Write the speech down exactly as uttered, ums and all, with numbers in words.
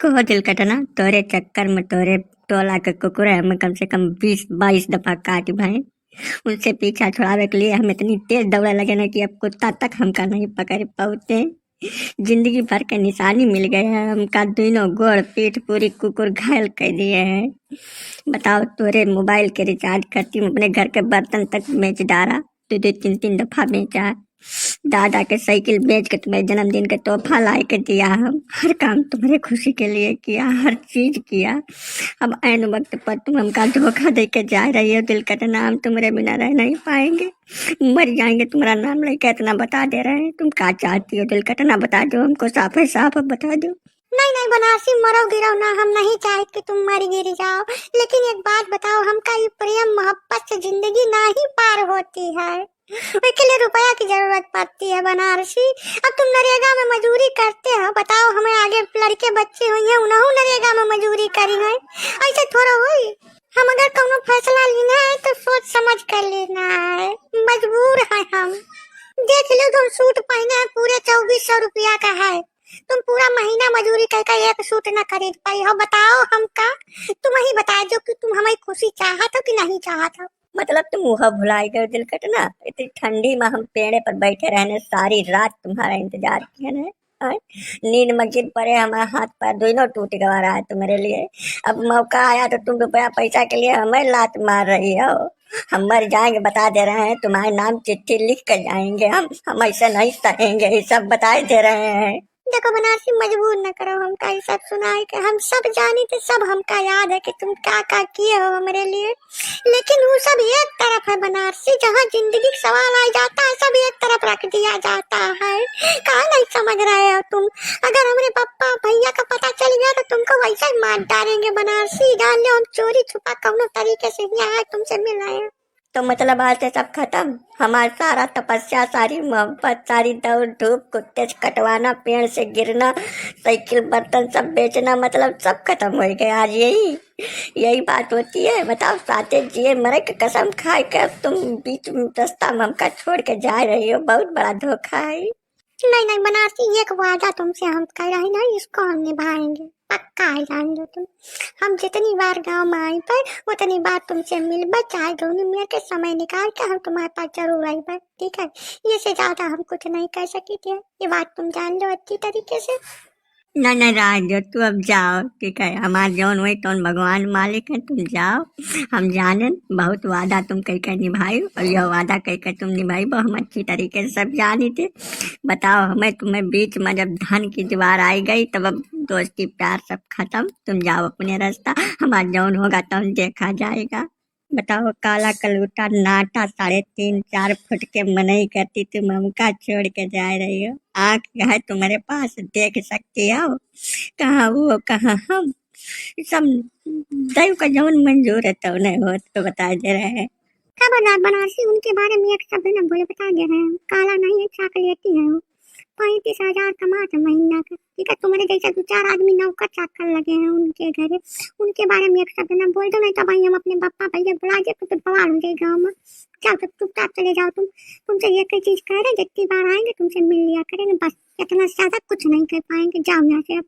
कहो दिल कटना, तोरे चक्कर में तोरे टोला के कुकुर है, हमें कम से कम बीस बाईस दफा काट भए। उनसे पीछा छुड़ावे के लिए हम इतनी तेज दौड़े लगे ना कि अब कुत्ता तक हमका नहीं पकड़ पाते। जिंदगी भर के निशानी मिल गए हैं हमका, दोनों गोड़, पीठ, पूरी कुकुर घायल कर दिए हैं। बताओ, तोरे मोबाइल के रिचार्ज करती हूँ, अपने घर के बर्तन तक बेच डारा, दो दो तीन तीन दफा बेचा। दादा के साइकिल बेच के तुम्हें जन्मदिन के तोहफा लाए के दिया हम। हर काम तुम्हारे खुशी के लिए किया, हर चीज किया। अब ऐन वक्त पर तुम हमका धोखा दे के जा रही हो दिल कटना, हम तुम्हारे बिना रह नहीं पाएंगे, मर जाएंगे तुम्हारा नाम लेके, इतना बता दे रहे हैं। तुम का चाहती हो दिल कटना, बता दो हमको, साफ है साफ अब बता दो। नहीं नहीं बनारसी, मरो गिरो ना, हम नहीं चाहत कि तुम मर गिर जाओ, लेकिन एक बात बताओ, हमका ये प्रेम मोहब्बत से जिंदगी नहीं पार होती है, उसके लिए रुपया की जरूरत पड़ती है बनारसी। अब तुम नरेगा में मजूरी करते हो, बताओ हमें आगे लड़के बच्चे हुई हैं, उन्हों नरेगा में मजूरी करी है, ऐसे थोड़ा हुई। हम अगर कौनो फैसला लेना है तो सोच समझ कर लेना है, मजबूर है हम। देख लो, तुम सूट पहने हैं पूरे चौबीस सौ रुपया का है, तुम पूरा महीना मजूरी करके एक सूट ना खरीद पाई हो। बताओ हमका, तुम ही बता दो कि तुम हमारी खुशी चाहत हो कि नहीं चाहत हो। मतलब तुम वह भुलाई गए दिल कटना, इतनी ठंडी में हम पेड़े पर बैठे रहने, सारी रात तुम्हारा इंतजार किए हैं। आय, नींद में गिर पड़े, हमारे हाथ पैर दोनों टूट गवा रहा है तुम्हारे लिए। अब मौका आया तो तुम रुपया पैसा के लिए हमें लात मार रही हो। हम मर जाएंगे, बता दे रहे हैं, तुम्हारे नाम चिट्ठी लिख कर जाएंगे हम, हम ऐसे नहीं सहेंगे, ये सब बताए दे रहे हैं। देखो बनारसी, मजबूर न करो हमका, ये सब सुनाए के हम सब जानी थे, सब हमका याद है कि तुम का का किए हो हमरे लिए, लेकिन वो सब एक तरफ है बनारसी, जहाँ जिंदगी का सवाल आ जाता है, सब एक तरफ रख दिया जाता है। कहाँ नहीं समझ रहे हो तुम? अगर हमरे पप्पा भैया का पता चल गया तो तुमको वैसे ही मार डालेंगे बनारसी। जान लो, हम चोरी छुपा कौनो तरीके से यहाँ आए, तुमसे मिल आए। तो मतलब आज से सब खत्म, हमार सारा तपस्या, सारी मोहब्बत, सारी दौड़ धूप, कुत्ते से कटवाना, पेड़ से गिरना, साइकिल बर्तन सब बेचना, मतलब सब खत्म हो गया आज। यही, यही बात होती है। बताओ, साथे जिए मरे के कसम खाए के अब तुम बीच में रास्ता में हमका छोड़ के जा रही हो, बहुत बड़ा धोखा है। नहीं नहीं बनारसी, एक वादा तुमसे हम कर रहे हैं, इसको हम निभाएंगे, पक्का है, जान लो तुम। हम जितनी बार गांव में आई पर उतनी बार तुमसे मिलबे, चाहे दोनों मिल के समय निकाल के हम तुम्हारे पास जरूर आईबे, ठीक है? ये से ज्यादा हम कुछ नहीं कह सकी थे, ये बात तुम जान लो अच्छी तरीके से। नहीं नहीं राज, जो तू अब जाओ, ठीक है? हमार जौन होई तौन भगवान मालिक है, तुम जाओ। हम जानेन बहुत वादा तुम कई के निभाई, और यह वादा कई के तुम निभाई, वो हम अच्छी तरीके से सब जानी थे। बताओ हमें, तुम्हें बीच में जब धन की दीवार आई गई, तब अब दोस्ती प्यार सब खत्म। तुम जाओ अपने रास्ता, हमार जौन होगा तौन देखा जाएगा। बताओ, काला कलूटा नाटा साढ़े तीन चार फुट के मनई करती, तुम हमका छोड़ के जा रही हो। आँख है तुम्हारे पास, देख सकती हो, कहाँ वो कहाँ हम। सब दैव का जौन मंजूर है तौने होत, तो बता दे रहे हैं। खबरदार बनारसी, उनके बारे में एक शब्द न बोले, बता दे रहे हैं। काला नहीं है, चॉकलेटी है वो। पैंतीस हजार कमात है महीना का, ठीक है? तुम्हारे जैसे दो चार आदमी नौकर चाकर लगे हैं उनके घरे, उनके बारे में एक शब्द न बोल दो, नहीं तो भाई हम अपने पप्पा भैया बुला दे, तो फिर बवाल हो जाए गाँव में। जाओ, तो चुपचाप चले जाओ तुम। तुमसे ये कई चीज कह रहे, जितनी बार आएंगे तुमसे मिल लिया करेंगे, बस इतना से ज्यादा कुछ नहीं कर पाएंगे। जाओ यहाँ से अब।